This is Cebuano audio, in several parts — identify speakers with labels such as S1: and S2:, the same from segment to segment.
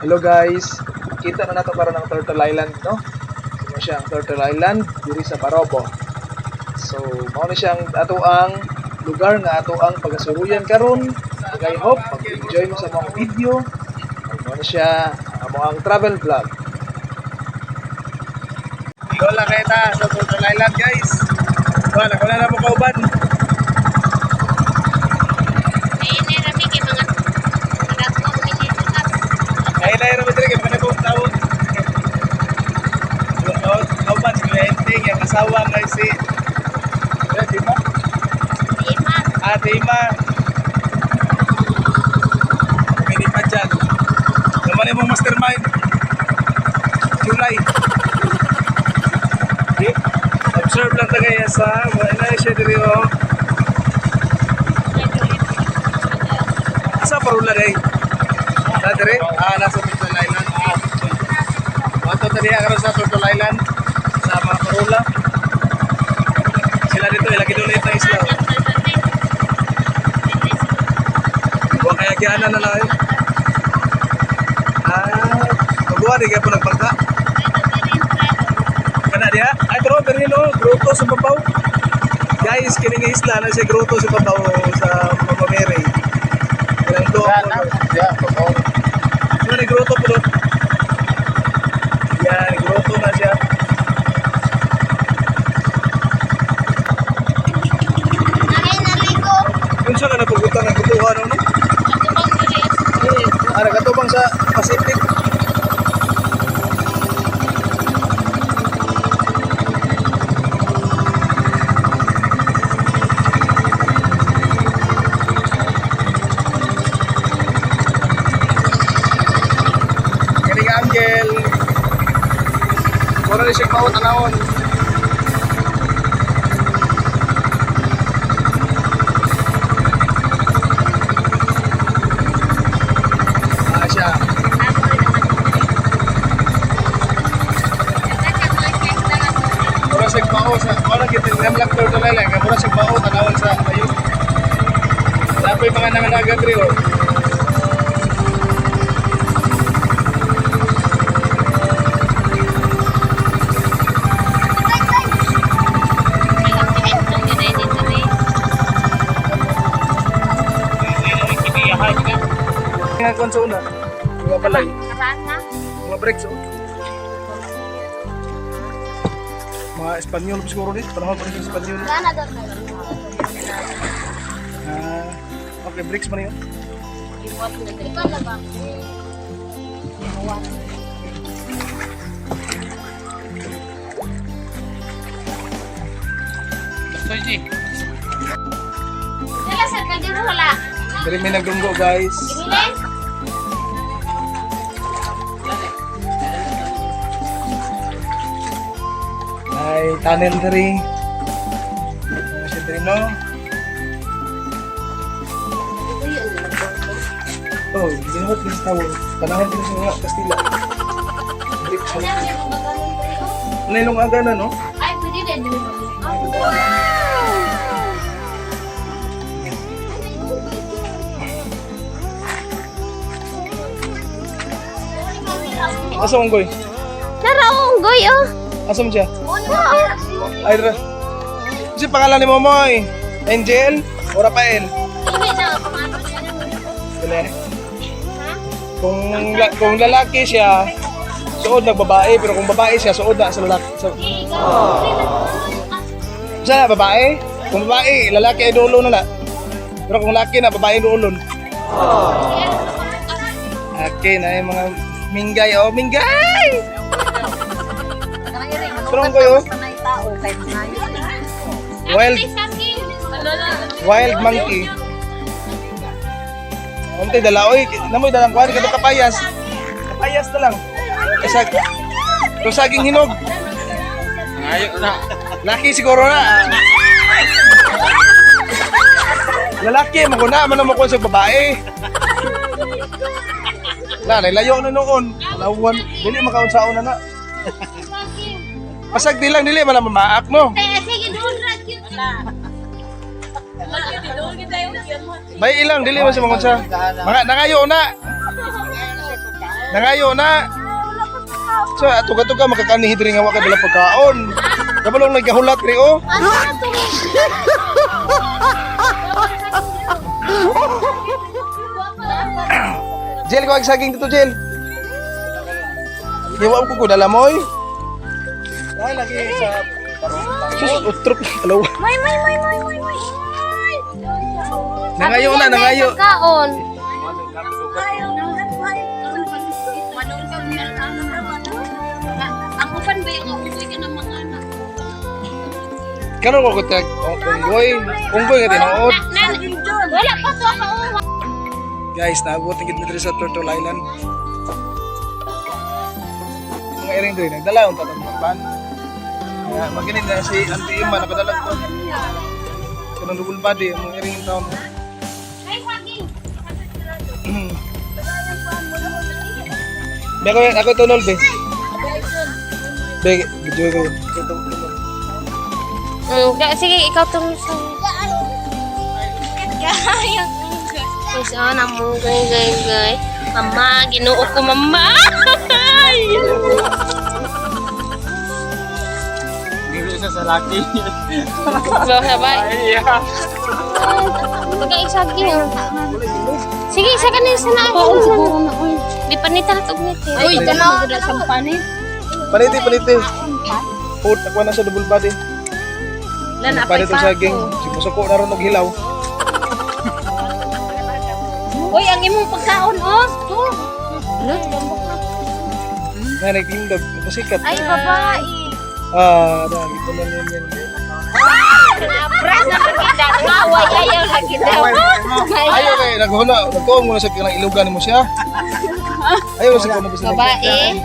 S1: Hello guys, kita na nato karon ang Turtle Island, no? So, mao siya ang Turtle Island diri sa Barobo. So, mao ni siyang ato ang lugar nga ato ang pagasuruyan karon. Ug I hope mag-enjoy mo sa mga video. Ug mao ni siya ang among travel vlog. Wala kay ta sa Turtle Island, guys. Wala, wala na mo kauban.
S2: Ayun na rami kay mga nagko mi dito sa
S1: Ay lahi ra diri kay mga kong tawo. Kauban si Kuya Enting, yung asawa nga si Kuya Dima.
S2: Ima.
S1: Ate Ima. Pwede pa dyan. Naman yung mastermind. July. Okay. Observe lang tayo sa wala na siya diri oh. Asa parula day? Na diri? Ah, nasa Turtle Island. Ah. Wato tadi karon sa Turtle Island sa mga parula. Sila dito ilagi doon na isla. Wa kaya gianan na lang. Ah, magawa di kaya po nagpangka. Kana diha? Ay, pero pero no, grotto sa babaw. Guys, kini nga isla na siya grotto sa babaw sa Mama Mary. Ilang do.
S3: Ya, por
S1: Ano ni grotto po do? Yan, grotto na siya.
S2: Nanay naligo.
S1: Unsa ka napugutan ang kutuhan no?
S2: Atubang diri.
S1: Ah, nagatubang sa Pacific. Kani nga angle. Mura ni siya paot tanawon. Ah, siya. Mura siya pao sa mura kita ngamlak turtle island kay mura siya pao tanawon sa ayo. Dapoy mga nanganaga diri oh. Nga kwan sa una. Mga balay, mga breaks oh. Mga Espanyol siguro ni, panahon pa rin sa Espanyol. Ah, okay, breaks man yun. Diri may nagdunggo, guys. Ay, tunnel diri. Ano siya diri no? Oh, ginuhat din sa tawon. Panahon din sa mga Kastila. Bricks man. Nailong aga na no?
S2: Ay, pwede din.
S1: Asa mong goy?
S2: Naraong goy oh.
S1: Asa mo siya? Ay, dira. Si pangalan ni Momoy? Angel o Rafael? Dili. Kung lalaki siya, suod na babae, pero kung babae siya, suod na sa lalaki. So, siya na babae? Kung babae, lalaki ay dulo na na. Pero kung laki na, babae dulo. Okay na yung mga minggay. Oh, minggay! Pero ang kayo? Wild, wild monkey. Unti dala oy, namoy dalang kuan kadto kapayas. Kapayas na lang. Kasag. Kung saging hinog.
S3: Ayo na.
S1: Laki siguro na. Lalaki mo ko na man mo ko sa babae. Na, layo na noon. Lawan, dili makaon sa na na. Pasag di lang dili man mamaak no. May ilang dili man sa mga sa. Mga nangayo na. Nangayo na. So ato ka ka makakanihi diri nga wa ka dala pagkaon. Kabalong nagkahulat ri oh.
S2: Ano na to?
S1: Jel ko saging dito, Jel. Giwa ko ko dala moy.
S3: Dahil lagi sa
S1: Sus, utrop. Alaw.
S2: May, may, may, may, may, may.
S1: Nangayo na, nangayo.
S2: Kaon. Ang upan ba yung uwi ka ng mga anak?
S1: Karon ko tag unggoy. Unggoy nga tinuod.
S2: Wala pa to ako.
S1: Guys, naabot na gid mi diri sa Turtle Island. Mga iring diri nagdala unta tong ban. Kaya maginid na si Auntie Emma nakadala ko. Kanang double body ang mga iring taon.
S2: Ay, saging.
S1: Be ako, ako tunol be. Be, video ko. Ito, tunol.
S2: Sige, ikaw tong sa... Guys, oh, namunggay, gay, gay. Mama, ginoo ko, mama.
S3: Dili siya sa laki.
S2: Sabay.
S3: Ay,
S2: Pagka saging. Oh. Sige, isa ka na isa na. Di pa nita na nito. Uy, tanaw.
S1: Paniti, paniti. Put, ako na sa double body.
S2: Lan,
S1: Body to saging. Simusuko na ron og hilaw.
S2: Uy, ang imong pagkaon, oh. To. Ano?
S1: Na nagtindog, pasikat.
S2: Ay, babae.
S1: Ah, na ito na yun yan.
S2: Pras na pagkita. Away, ayaw lagi daw.
S1: Ayaw kay naghuna, nagtuon mo na sa kanang ilugan mo siya. Ayaw sa kuno basta.
S2: Babae.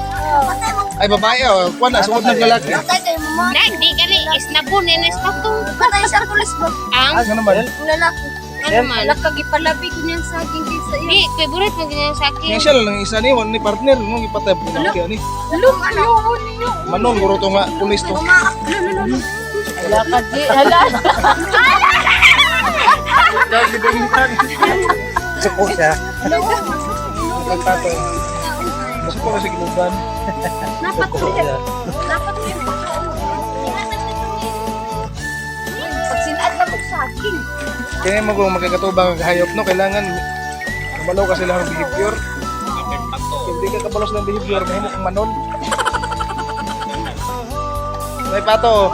S1: Ay babae oh, kuan na sugod ng lalaki.
S2: Na, di gali. Isnabon, inis pa to.
S4: Patay sa pulis ba?
S2: Ang,
S1: Ano naman?
S4: Lalaki.
S2: ano man.
S4: Nakagipalabi ko niyan saging kaysa iyo.
S2: Di, favorite mo ganyan sa akin.
S1: Nga siya lang isa ni wala ni partner mo gipatay po na kaya ni.
S4: Ano? Ano?
S1: Manong guro to nga pulis to.
S4: Hala ka, di. Hala.
S3: Suko siya.
S1: Nagtato. Masuko na sa ilugan.
S3: Suko siya.
S4: Dapat mo yung pagkaon. Pag sinaad na mo saging.
S1: Kaya mo kung magkakatubang ang hayop no, kailangan kabalo ka sila ng behavior. Hindi ka kabalos ng behavior, mahimo kang manon. May pato. oh.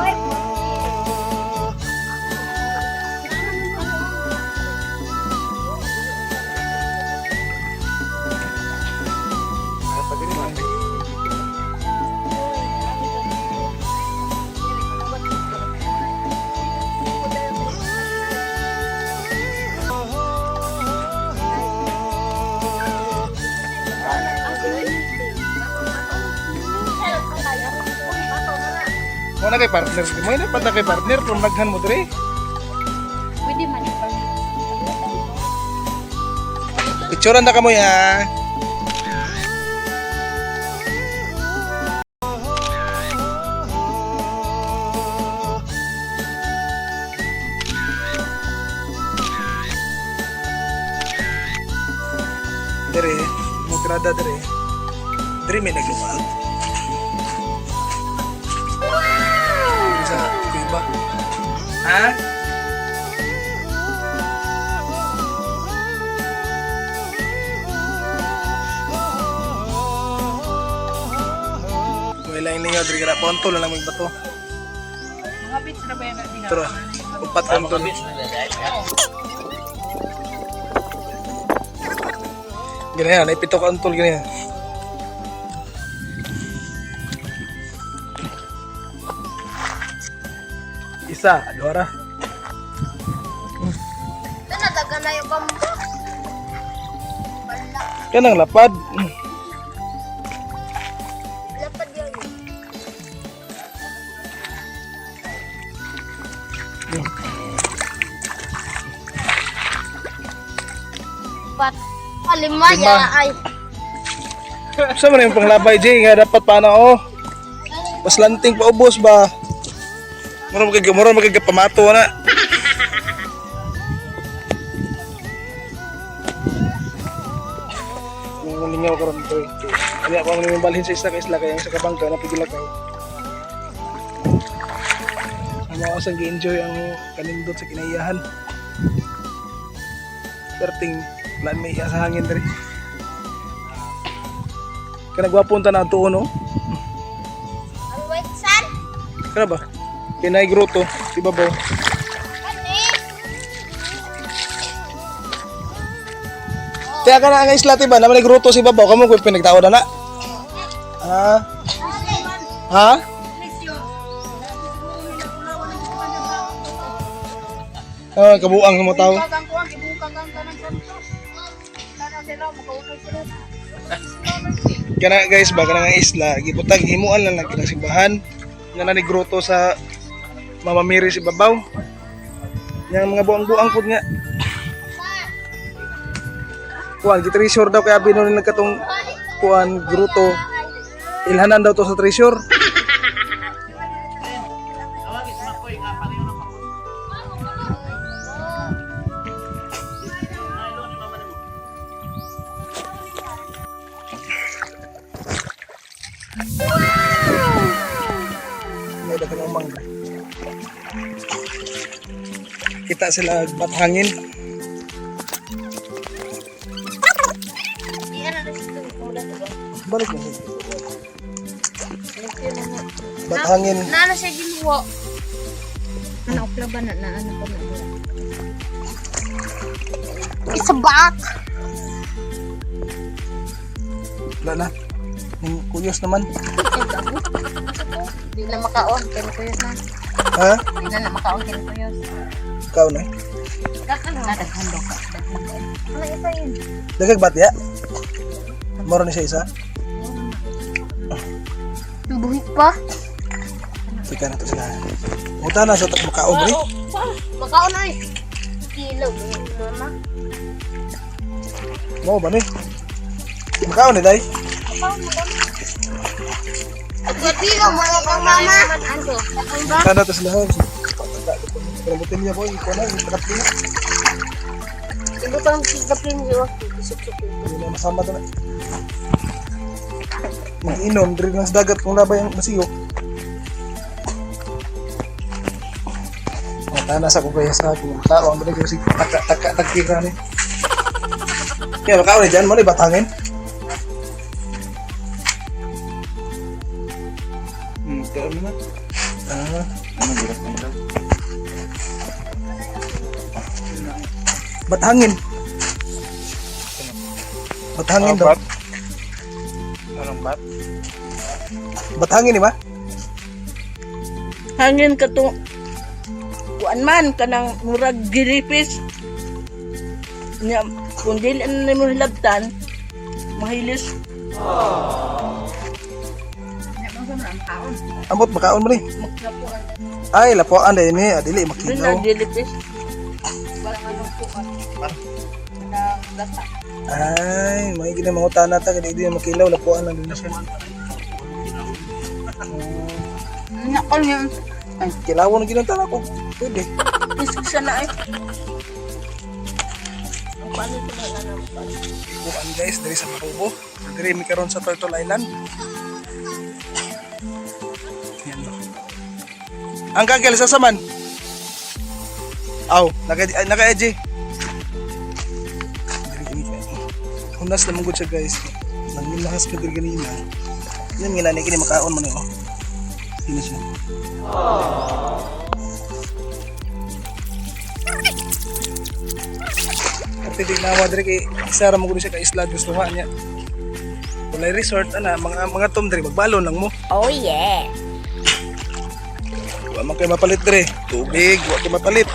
S1: Mo na kay partner. Mo na pata kay partner from naghan mo dre.
S2: Pwede man ipag.
S1: Picturean na kamo ya. Dere, mo krada dere. Dere may nagluwag. Dere sa kuiba. Ha? May lain lingaw diri kara ponto lang may bato. Tara, upat kontol. Ganyan, naipito ka antol ganyan. Isa, dua ra.
S4: Nadaga na yung bamboo.
S1: Kanang lapad.
S4: Lapad yun. Pat. Lima
S1: Lima.
S4: ya ay.
S1: Sa man yung panglabay, Jay, nga dapat pa na oh. Paslanting pa ubos ba? Mura magkag mura magkagpamato na. Ang lingaw karon pre. Kaya ako ang nimong balhin sa isla ka isla kay ang sa kabangka na pigilakaw. Ang ako sang gi-enjoy ang kanindot sa kinaiyahan. Perting lan may iya sa hangin diri. Kana gwapon ta na ato no?
S4: Ang white sand.
S1: Kana ba? Kinay groto, ibabaw.
S4: Kani.
S1: Kaya ka na ang isla tiba, naman gruto si babaw kamo kung pinagtao na na. Ah. Ha? Ah, kabuang mo tao. Kana guys ba kana nga isla gibutang himuan lang lang kinang simbahan nga na ni gruto sa Mama Mary si babaw. Yang mga buang-buang pud nga. Kuan gi-treasure daw kay abi no nagkatong kuan gruto. Ilhanan daw to sa treasure. May daghang mangga. Kita sila bathangin.
S4: Di ana na siya wala to ba?
S1: Balik na. Bathangin.
S4: Nana siya giluwa. Ana uplaban na na ana ko na. It's a bat.
S1: Wala na. Ning kuyos naman.
S4: Di na makaon kay kuyos na.
S1: Ha?
S4: Di na na makaon kay kuyos.
S1: Ikaw na.
S4: Daghan daw ka. Ano isa yun?
S1: Dagag bat ya? Moro ni siya isa.
S4: Buhi pa.
S1: Tika na to sila. Uta na sa tag makaon ri.
S4: Makaon ay. Kilo mama.
S1: Mo ba ni? Makaon ni dai.
S4: Kilo mo ka mama.
S1: Uta na to sila. Pero niya boy, ikaw na, itakap niya.
S4: Ibu pang sigapin niyo. Isip-isip.
S1: Hindi na masama to na. Mag-inom, diri lang sa dagat kung labay ang masiyok. Mata na sa kung kaya sa kung tao ang balik kasi taka taka takira ni. Kaya makaon ni dyan mo ni batangin.
S3: Kaon na.
S1: Ah,
S3: Ano giras na daw?
S1: bathangin. Bathangin daw.
S3: Bat? Anong bat?
S1: Bathangin di ba?
S5: Hangin katong kuan man kanang murag gilipis nya kung dili na nimo hilabtan mahilis.
S1: Ambot makaon mo ni. Ay, lapuan dahil ni, ah, dili
S5: Dili na
S1: makilaw.
S5: gilipis.
S1: Ay, may ginamangutana ta kay di makilaw lapuan lang din na siya.
S5: Nakol yun.
S1: Kilawon na ginuntan ako. Pwede.
S5: Isa na ay.
S1: Kuan guys, diri sa Marubo. Diri mi karon sa Turtle Island. Yan do. Ang kagel sa saman. Aw, naka ay, naka edge. Diri kami kay. Hunas na mong siya guys. Nangilahas pa diri ganina. Yan ginani kini makaon man oh. Kini siya. At hindi na diri kay isa ra mo gud siya ka isla gusto nga niya. Walay resort ana mga tom diri magbalon lang mo.
S4: Oh yeah.
S1: Wa man kay mapalit diri. Tubig, wa kay mapalit.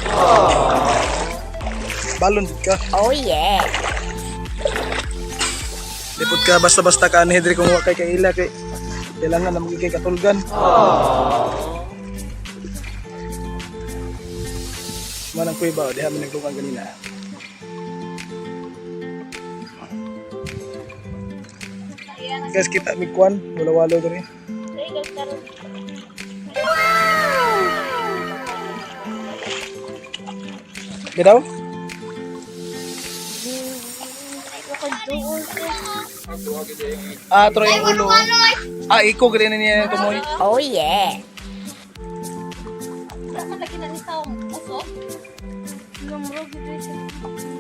S1: Balon jud ka.
S4: Oh yeah.
S1: Lipod ka basta-basta ka anhi diri kung wa kay kaila kay kailangan na magiging katulgan. Manang kuya diha mi naglukan ganina. Guys, kita mi kwan, wala-walo diri. Bidaw?
S4: Doon.
S1: Ah, tro yung ulo. Ah, iko gani na niya yung tumoy.
S2: Oh yeah.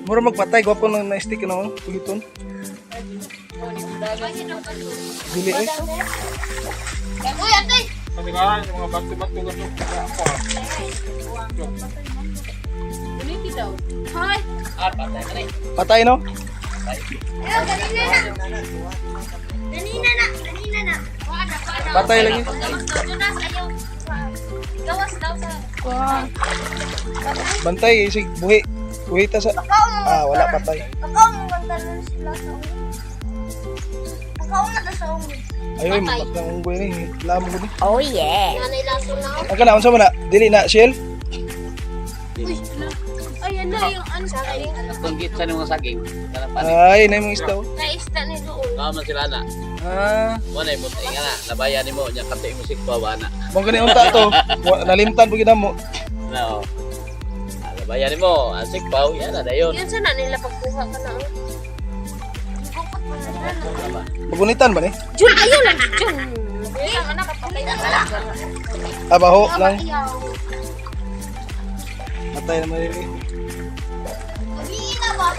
S1: Mura magpatay, gwapo nang na-stick no, kuhiton. Dili eh.
S4: Uy, ate!
S3: Sabi ka, yung mga bato-bato ganito.
S4: Hoy!
S1: Patay no?
S4: Ayaw, kanina na! Kanina na! Kanina na!
S1: Patay lagi.
S2: Jonas, ayaw. Gawas daw sa...
S1: Bantay sig buhi. Buhi ta sa Ah, wala patay.
S4: Pakaw mo magtalon sila sa ulo. Pakaw na ta sa ulo.
S1: Ayoy, mapat ng unggoy ni. Lamang ko ni.
S2: Oh yeah. Nanay laso na.
S1: Ang kana unsa man na? Dili na Shell.
S2: Ayan na yung ano sa akin.
S6: Tunggit sa mga saging. Kanang panik.
S1: Ay, nay mong isda. oh.
S2: Naista ni doon.
S6: Kawa man sila na.
S1: Ah,
S6: Wala mo tinga na. Nabayan nimo nya kato imo sikpa wa na.
S1: mong gani unta to. Nalimtan po gid mo.
S6: No. Ah, Labayan nimo ang sikpaw yan na dayon.
S2: Yun sana nila pagkuha ka na.
S1: Pagunitan ba ni?
S2: Jun, ayaw lang. Jun. Ayaw na kapatay na.
S1: Ah, baho lang. Patay naman yun eh.
S4: Kanina ba?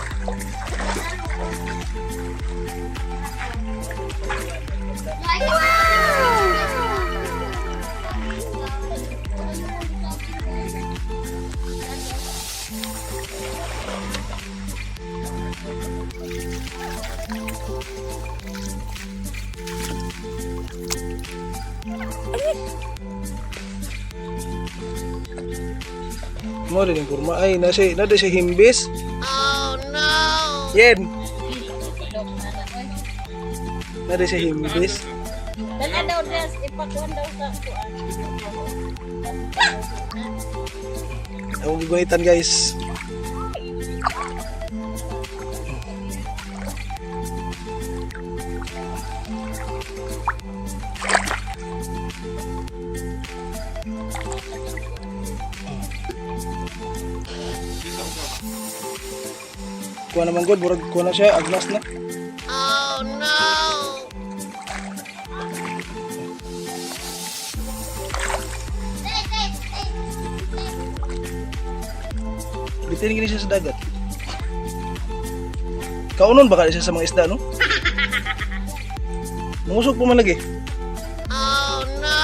S1: Mo rin yung kurma. Ay, nasa, nasa si Himbis. Oh, no! Yen! Nasa si Himbis.
S4: Dala daw dress, ipakuan daw sa kuan.
S1: Ang gugunitan, guys. Kuha naman god, murag kuha na siya, agnas na.
S2: Oh no.
S1: Bitin gini siya sa dagat. Kaunon ba ka siya sa mga isda, no? Mangusok pa man lagi.
S2: Oh no.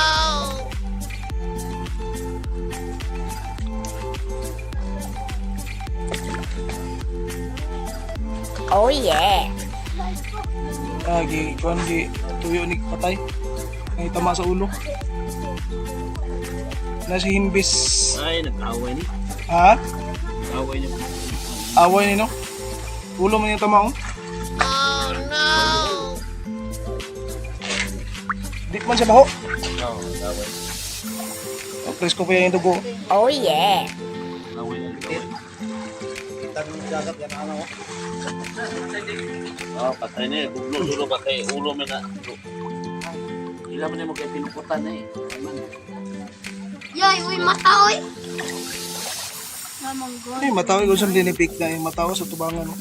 S2: Oh yeah.
S1: Ah, gi kuan gi tuyo ni patay. Ay tama sa ulo. Na si Himbis.
S6: Ay nag-away ni.
S1: Ha?
S6: Away ni.
S1: Away ni no? Ulo man yung tama oh.
S2: Oh no.
S1: Di man siya baho.
S3: No, away.
S1: Oh, presko pa yung dugo.
S2: Oh yeah.
S6: Away ni. Oh, patay ni. Buglo dulo patay ulo man na. Ila man nimo kay pinukutan eh.
S4: Yoy, uy, mata oy.
S1: Ay, matawa ko sa dinipik na yung matawa sa tubangan. No?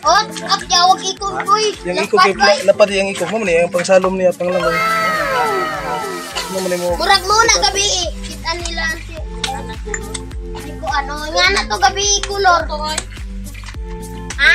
S4: Oh, ap jawag ikon koy.
S1: Yang iko kay lapad yung iko mo ni yung pangsalom niya panglangoy. Ano man mo?
S4: Murag mo na gabi eh. Kita nila ang si Hindi ko ano, nga na to gabi eh, kulor. Ha?